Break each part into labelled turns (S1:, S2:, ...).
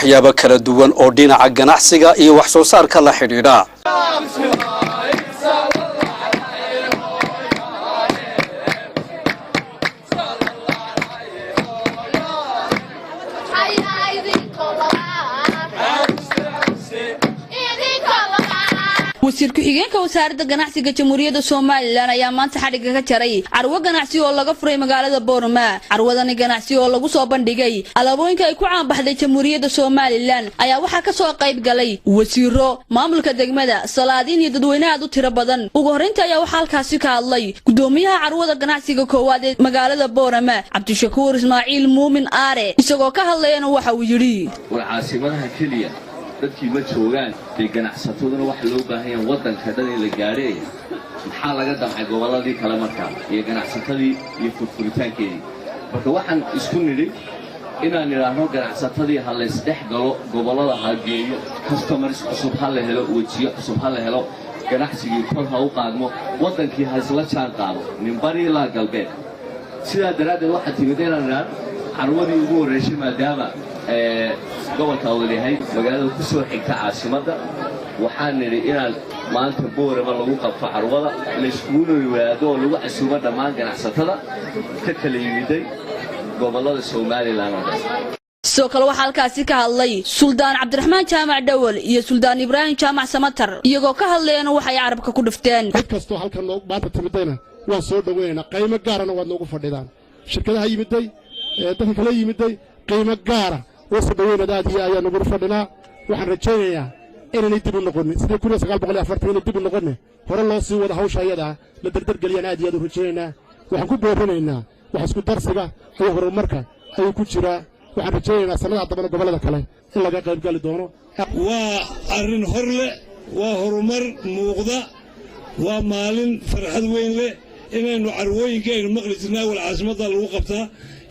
S1: Waxyaabo kala duwan oo dhinaca ganacsiga iyo wax soo saarka la xidhiidha.
S2: Wasiir ku-xigeenka Wasaaradda Ganacsiga Jamhuuriyadda Somaliland ayaa maanta xadhigga ka jaray carwo ganacsi oo laga furay magaalada Boorama. Carwadani ganacsi oo lagu soo bandhigay alaabooyinka ay ku caanbaxday Jamhuuriyadda Somaliland ayaa waxaa ka soo qayb galay wasiiro, maamulka degmada, salaadiin iyo dadweyne aad u tiro badan. Ugu horreynta ayaa waxaa halkaasi ka hadlay gudoomiyaha carwada ganacsiga koowaad ee magaalada Boorama, Cabdishakuur Ismaaciil Muumin Aare. Isagoo ka hadlayana waxa uu yidhi:
S3: War caasimadaha keliya dadkii ma joogaan dee. Ganacsataduna waxa loo baahan yahay waddanka dhan in la gaadhe. Maxaa laga damcay gobolladii kale markaa iyo ganacsatadii iyo furfuritaankeedii? Marka waxaan isku nidhi inaan nidhaahno ganacsatadii ha laysdhex galo, gobollada ha geeyo, customers cusub ha la helo, wejiyo cusub ha la helo, ganacsigii kor ha u qaadmo, waddankii ha isla jaan qaado min bari ilaa galbeed. Sidaa daraaddeed waxaa timid inaan nidhaan carwadii ugu horraysay, maadaama gobolka Awdal yahay magaalada ku soo xigta caasimadda, waxaan nidhi inaan maanta Boorama lagu qabto carwada, layskuguna yimaado oo lagu casuumo dhammaan ganacsatada ka kala yimiday gobollada Somaliland oo dhan.
S2: Sidoo kale waxaa halkaasi ka hadlay Suldaan Cabdiraxmaan Jaamac Dhowal iyo Suldaan Ibraahim Jaamac Samatar. Iyagoo ka hadlayana waxay carabka ku dhufteen:
S4: Cid kastoo halkan noo maanta timidayna waan soo dhowaynaynaa. Qiimo gaarana waad noogu fadhidaan. Shirkadaha yimiday, dadka kala yimiday, qiimo gaara oo soo dhowaynada aad iyo ayaan ugu fadhinaa. Waxaan rajaynayaa inaanay dib u noqonin sidii 1940, inay dib u noqonin, hore loo sii wado hawsha ayadaa, la dardargeliyaan aad iyo aad u rajaynaynaa. Waxaan ku boorinaynaa wax isku darsiga iyo horumarka ayuu ku jiraa. Waxaan rajaynaynaa sannadaha dambena gobollada kale in laga qaybgali doono.
S5: Waa arrin hor leh, waa horumar muuqda, waa maalin farxad weyn leh inaynu carwooyinka aynu maqli jirnay awal caasimadda lagu qabtaa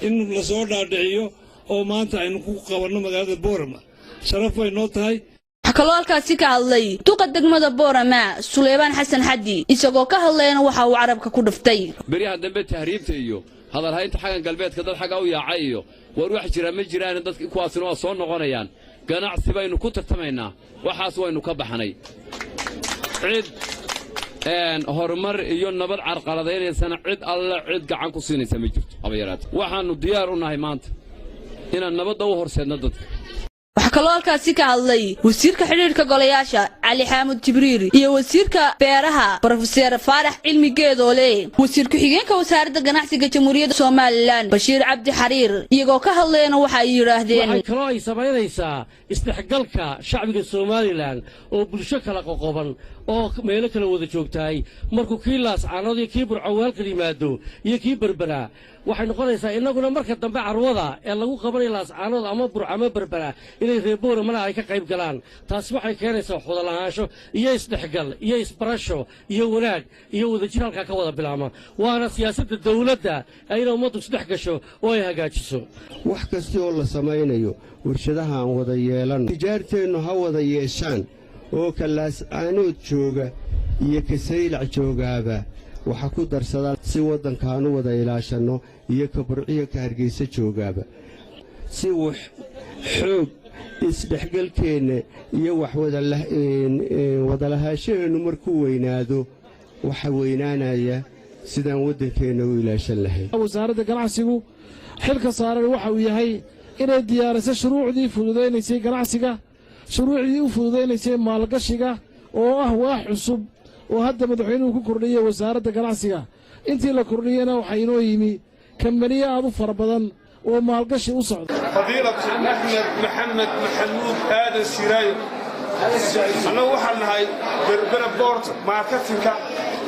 S5: in la soo dhaadhiciyo oo maanta aynu ku qabanno magaalada Boorama. Sharaf bay noo tahay.
S2: Waxaa kaloo halkaasi ka hadlay duqa degmada Boorama, Suleymaan Xasan Xaddi. Isagoo ka hadlayana waxa uu carabka ku dhuftay:
S6: Beryahan dambe tahriibta iyo hadalhaynta xaggan galbeedka, dad xagga u yaacay iyo war wax jira ma jiraan. Dadki kuwaasina waa soo noqonayaan. Ganacsi baynu ku tartamaynaa, waxaas waynu ka baxnay. Cid horumar iyo nabad carqaladaynaysana, cid alle cid gacan ku siinaysa ma jirto haba yaraata. Waxaannu diyaar u nahay maanta inaan nabadda u horseedno dadka.
S2: Waxaa kaloo halkaasi ka hadlay wasiirka xidhiidhka golayaasha, Cali Xaamud Jibriil, iyo wasiirka beeraha, Brofeser Faarax Cilmi Geedoole, wasiir ku-xigeenka Wasaaradda Ganacsiga Jamhuuriyadda Somaliland, Bashiir Cabdi Xariir. Iyagoo ka hadlayana waxa ay yidhaahdeen:
S7: Waxay kaloo ay samaynaysaa isdhexgalka shacbiga Somaliland oo bulsho kala qoqoban oo meelo kala wada joogtahay. Markuu kii Laascaanood iyo kii Burco halkan yimaado iyo kii Berberaa, waxay noqonaysaa innaguna marka dambe carwada ee lagu qabanayo Laascaanood ama Burco ama Berbera inay reer Booramana ay ka qayb galaan. Taasi waxay keenaysaa xudalahaansho iyo isdhexgal iyo isbarasho iyo wanaag iyo wadajir halkaa ka wada bilaabma. Waana siyaasadda dawladda inay ummaddu isdhex gasho oo ay hagaajiso.
S8: Wax kasta oo la samaynayo, warshadaha aan wada yeelanno, tijaarteennu ha wada yeeshaan, oo ka Laascaanood jooga iyo ka Saylac joogaaba waxa ku darsadaan si waddankaanu wada ilaashanno, iyo ka Burciyo ka Hargaysa joogaaba, si wax xoog isdhexgalkeenna iyo wax wadalahaashaheennu markuu weynaado, waxa weynaanaya sidaan waddankeenna u ilaashan lahayn.
S9: Wasaaradda Ganacsigu xilka saaran waxa uu yahay inay diyaariso shuruucdii fududaynaysay ganacsiga, shuruucdii u fududaynaysay maalgashiga, oo ah waax cusub oo hadda madaxweynuhu ku kordhiyey Wasaaradda Ganacsiga. Intii la kordhiyeyna waxaa inoo yimi kambaniyo aad u fara badan oo maalgashi u socda.
S10: Fadiilatu Axmed Maxamed Maxamuud Aadan Siiraayo, annagu waxaan nahay Berbera Port marketingka.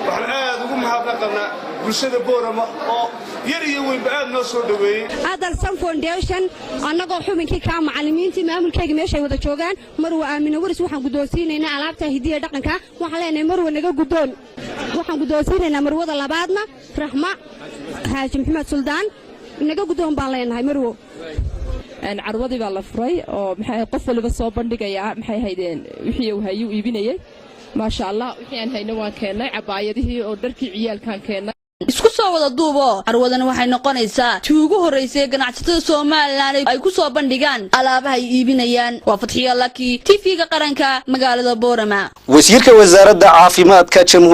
S10: Waxaan aad ugu mahadnaqanaa bulshada Boorama oo yar iyo weynba aad noo soo dhoweeyey.
S11: Adalsan Foundation, annagoo xubinkii kaa, macallimiintii, maamulkayga meeshay wada joogaan, Marwa Aamino Waris waxaan guddoonsiinaynaa alaabta hidiya dhaqanka. Waxaan leenahay, Marwa, naga guddoon. Waxaan guddoonsiinaynaa marwada labaadna, Raxma Xaaji Maxamed Suldaan. Naga guddoon baan leenahay, marwo.
S12: Carwadii baa la furay oo maxay qof waliba soo bandhigayaa maxay haydeen wixii uu hayuu iibinayay. Maasha Allah, wixii aan hayno waan keennay, cabaayadihii oo dharkii ciyaalkaan keennay.
S2: Isku soo wada duubo, carwadani waxay noqonaysaa tii ugu horraysay ganacsatada Somaliland ay ku soo bandhigaan alaabaha ay iibinayaan. Waa Fadxiyo Laki, TV-ga Qaranka, magaalada Boorama.
S1: Wasiirka wasaaradda caafimaadka jamhuur